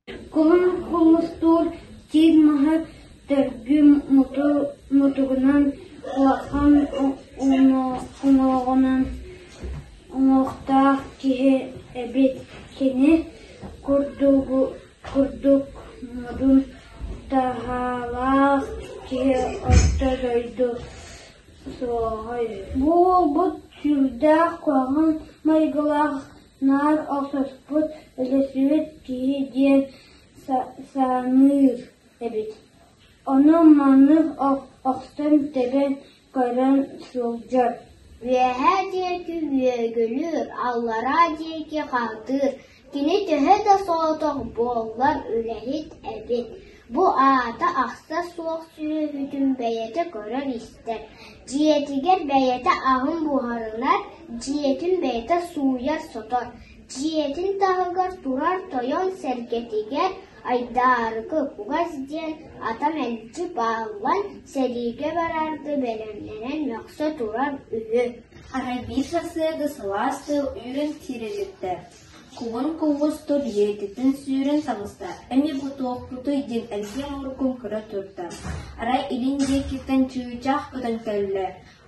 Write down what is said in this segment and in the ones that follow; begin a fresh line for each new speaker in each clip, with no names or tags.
Кулун хомустуур тиит маһы төргүү мутугунан улахан уҥуоҕунан уҥуохтаах киһи эбит, кини курдук модун таһаалаах киһи орто дойду суоҕа үһү. Бу уолбут сүрдээх куһаҕан майгылаах наар охсуспут, өлөсүбүт киһи диэн саныыр эбит, ону-маны охсон-тэбэн көрөн сылдьар.
Үөһээ диэки үөгүлүүр, аллараа диэки хаһытыыр, кини төһө да соҕотох буоллар үлэһит эбит, бу аата ахса суох сүөһүтүн бэйэтэ көрөр-истэр, дьиэтигэр бэйэтэ аһын буһарынар, дьиэтин бэйэтэ сууйар-сотор, дьиэтин таһыгар турар тойон сэргэтигэр Айдаарыкы Кугас диэн ата мэлдьи бааллан, сэриигэ бараарды бэлэмнэнэн мөхсө турар үһү.
Арай биир сарсыарда сылаас тыал үүрэн киирэлиттэ, кулун куллустур дьиэтиттэн сүүрэн таҕыста, эмиэ бу туохпутуй диэн эргиэн мурукун көрө турда. Арай илин диэкиттэн чыычаах көтөн кэллэ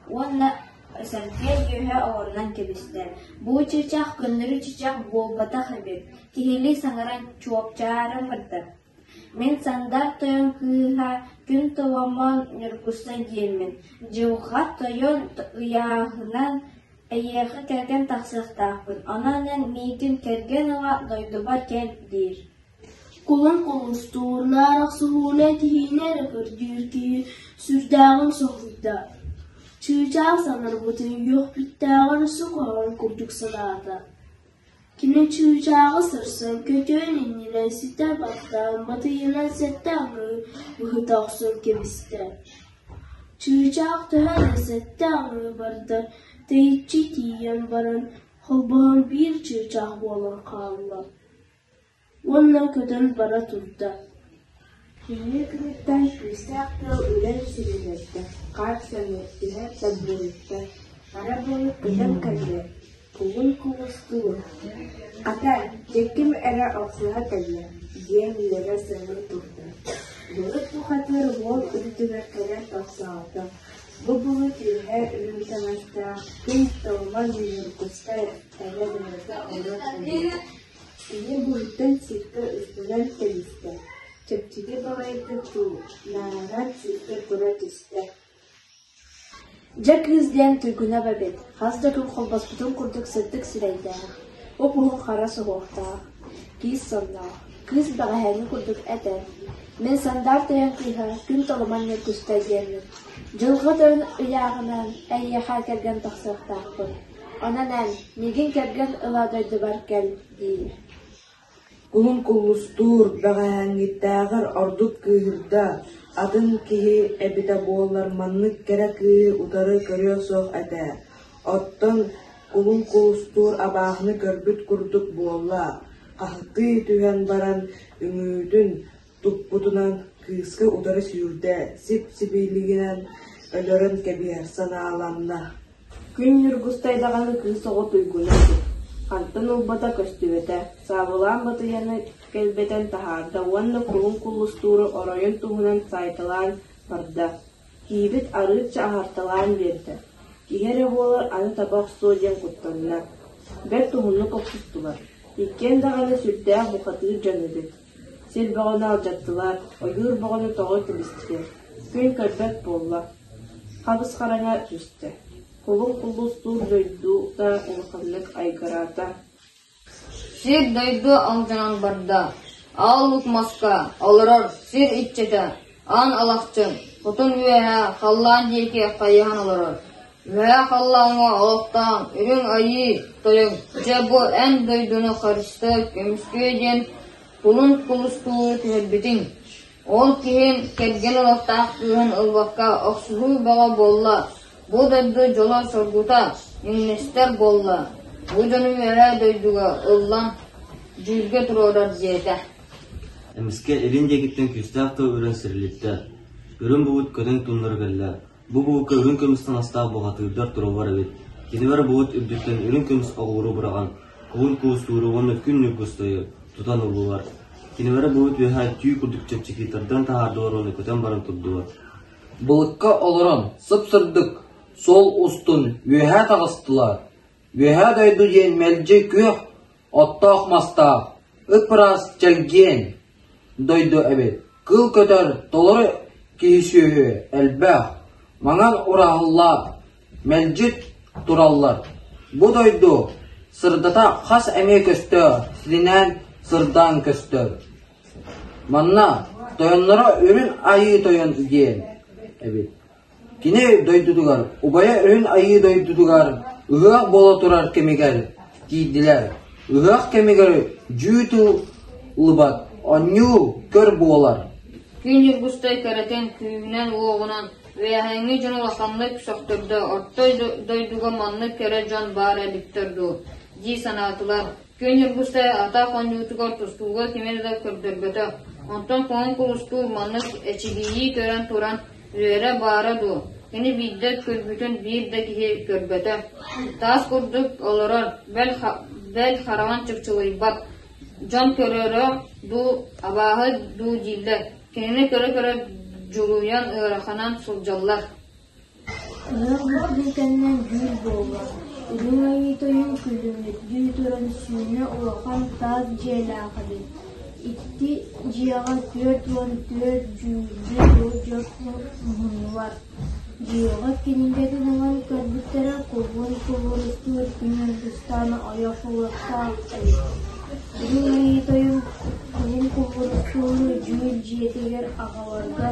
уонна сэргэ үөһэ оҕорунан кэбистэ. Бу чыычаах көннөрү чыычаах буолбатах эбит, киһилии саҥаран чуопчааран барда. Мин Сандар тойон кыыһа Күн Толомон Ньургуса диэммин, Дьылҕа тойон ыйааһынан эйиэхэ кэргэн тахсыахтаахпын, онон эн миигин кэргэн ыла дойдубар кэл диир.
Кулун кулустуур, наар охсуһууну этиһиини эрэ көрдүүр киһи сүрдээҕин соһуйда, чыычаах саҥарбытын үөхпүттээҕэр өссө куһаҕан курдук санаата. Кини чыычааҕы сырсан көтүөн иннинэ ситэ баттаан батыйанан сэттэ аҥыы быһыта охсон кэбистэ. Чыычаах төһө эрэ сэттэ аҥыы барда, тэйиччи тиийэн баран холбоһон биир чыычаах буолан хаалла уонна көтөн бара турда.
Киһини күнүттэн күүстээх тыал үрэн сирилэттэ, хаар сөҥүртүһэ сабдырытта, хара былыт көтөн кэллэ, кулун кулустуур, «Хата, дьэ ким эрэ охсуһа кэллэ» диэн үөрэ саныы турда. Былыт бухатыыр уол үрдүгэр кэлэн тохтоото. Бу былыт үөһэ үрүҥ таҥастаах, күн толлон ньургуста эрэ бэйэтэ олорор эбит. Кини быһыттан сиргэ ыстанан кэбистэ, чэпчэки баҕайытык туунаранан сиргэ тура түстэ.
Дьэ кыыс диэн туйгуна эбит, хас да күн холбоспутун курдук сырдык сирэйдээх, уп-уһун хара суһуохтаах, киис сонноох, кыыс бэҕэһээҥҥи курдук этэр: «Мин Сандаар тойон кыыһа Күн Толомон Ньургуста диэммин, дьылҕа тойон ыйааҕынан эйиэхэ кэргэн тахсыахтаахпын, онон эн миигин кэргэн ыла дойдубар кэл» диир.
Кулун куллустуур, бэҕэһээҥҥитээҕэр ордук кыыһырда, атын киһи эбитэ буоллар маннык кэрэ кыыһы утары көрүө суох этэ, оттон кулун кулустуур абааһыны көрбүт курдук буолла, хаһытыы түһэн баран үҥүүтүн туппутунан кыыска утары сүүрдэ, сип-сибилигинэн өлөрөн кэбиһэр санааланна.
Күн Ньургустай даҕаны кыыс оҕо туйгуна эбит, хантан ылбата көстүбэтэ, саабылаан батыйаны кэлбэтэн таһаарда уонна кулун куллустууру оройун туһунан саайталаан барда, киһибит арыычча аһарталаан биэрдэ, киһи эрэ буолар аны таба охсуо диэн куттанна. Бэрт уһуннук охсустулар, иккиэн даҕаны сүрдээх бухатыыр дьон эбит. Сир бөҕөнү алдьаттылар, ойуур бөҕөнү тоҕо кэбистилэр, күн көрбөт буолла, хабыс-хараҥа түстэ, кулун куллустуур дойдута улаханнык айгыраата.
Сир-дойду алдьанан барда, Аал Луук маска олорор сир иччитэ Аан Алахчын хотун үөһэ халлаан диэки хайыһан олорор. Үөһээ халлааҥҥа олохтоон Үрүҥ Айыы Тойон дьэ бу эн дойдуну харыстыа, көмүскүө диэн кулун кулустууру түһэрбитиҥ. Ол киһин кэргэн олохтоох кыыһын ылбакка охсуһуу бөҕө буолла, бу дойду дьоло-соргута иҥнэстэр буолла, бу дьону үөһээ дойдуга ыллан дьүүлгэ туруорар диэтэ.
Эмискэ илин диэкиттэн күүстээх тыл үрэн сирилиттэ, үрүҥ бугут көтөн тумнары кэллэ. Бу булка үрүҥ көмүс таҥастаах бухатыырдар тураллар эбит. Кинилэр булут үрдүттэн үрүҥ көмүс оҕууру быраҕан, кулун куустууру уонна күн ньургустайы тутан ыллылар. Кинилэри былыт үөһэ түү курдук чэпчэки тардан таһаардылар уонна көтөн баран турдулар.
Былыкка олорон сып-сырдык суол устун үөһэ таҕыстылар. Үөһээ дойду диэн мэлдьи күөх оттоох-мастаах, ып-ыраас чэлгиэн дойду эбит. Кыыл көтөр толору киһи-сүөһү элбэх, маҥан ураһалаах мэлдьи тураллар. Бу дойду сырдата хас эмиэ көстөөх сиринэн сырдаан көстөр. Манна тойонноро Үрүн Айыы Тойон диэн эбит. Кини дойдутугар, убайа Үрүн Айыы дойдутугар ыһыах буола турар кэмигэр тиийдилэр. Ыһыах кэмигэр дьүү тыллыбат, оонньуу көр буолар.
Күн Ньургустай кэрэтин күүһүнэн-уоҕунан үөһээҥҥи дьону улаханнык сөхтөрдө, орто дойдуга маннык кэрэ дьон баар эбиттэр дуу дии санаатылар. Күн Ньургустай атах оонньуутугар тустууга кими да көрдөрбөтө. Онтон Кулун Кулустуур маннык эчигийии көрөн туран үөрэ баара дуу, кини биирдэ көрбүтүн биир да киһи көрбөтө. Таас курдук олорор, бэл, бэл хараҕын чыпчылыйбат. Дьон көрөрө дуу, абааһы дуу дииллэр, кинини көрө-көрө дьулуйан ыараханан сылдьаллар.
Ыһыах бүппүтүн кэннэ дьүүл буолла, Үрүҥ Айыы Тойон күлүмүрдүү туран сүүнэ улахан таас дьиэлээх эбит. Ити дьиэҕэ 44 дьүүлгэ дьон муһуннулар. Дьиэҕэ кинигэтин ылан көрбүттэрэ кулун кулуруктуур күн Ньургустаан ойох ылыахтаах эбит. Үрүҥ Айыы Тойон кулун кулуруктууру дьүүл дьиэтигэр аҕаларга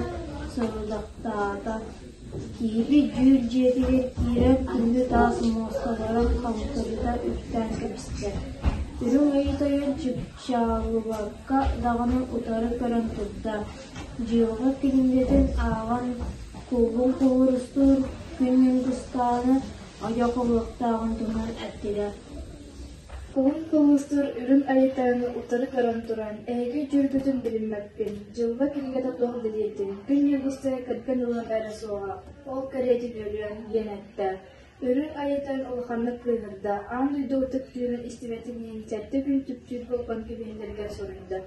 сорудахтаата. Киһибит дьүүл дьиэтигэр киирэн күндү таас муосталарын халтарыта үктээн кэбистэ. Үрүҥ Айыы Тойон чыпчааллыбакка даҕаны утары көрөн турда. Дьылҕа кинигэтин ааҕан кулун кулуруктуур күн Ньургустааны ойох ылыахтааҕын туһунан эттилэр.
Кулун кылыыстыыр Үрүҥ Айыы Тойону утары көрөн туран, эһиги дьүүлгүтүн билиммэппин, дьылҕа кинигэтэ туох да диэтин, күн Ньургустайы кэргэн ылыам эрэ суоҕа, ол кэриэтин өлүөм, диэн эттэ. Үрүҥ Айыы Тойон улаханнык кыыһырда, аан дойду ытык түүнүн истибэтин иһин сэттэ күн түптүүр булган кэбиһэллэригэр соруйда.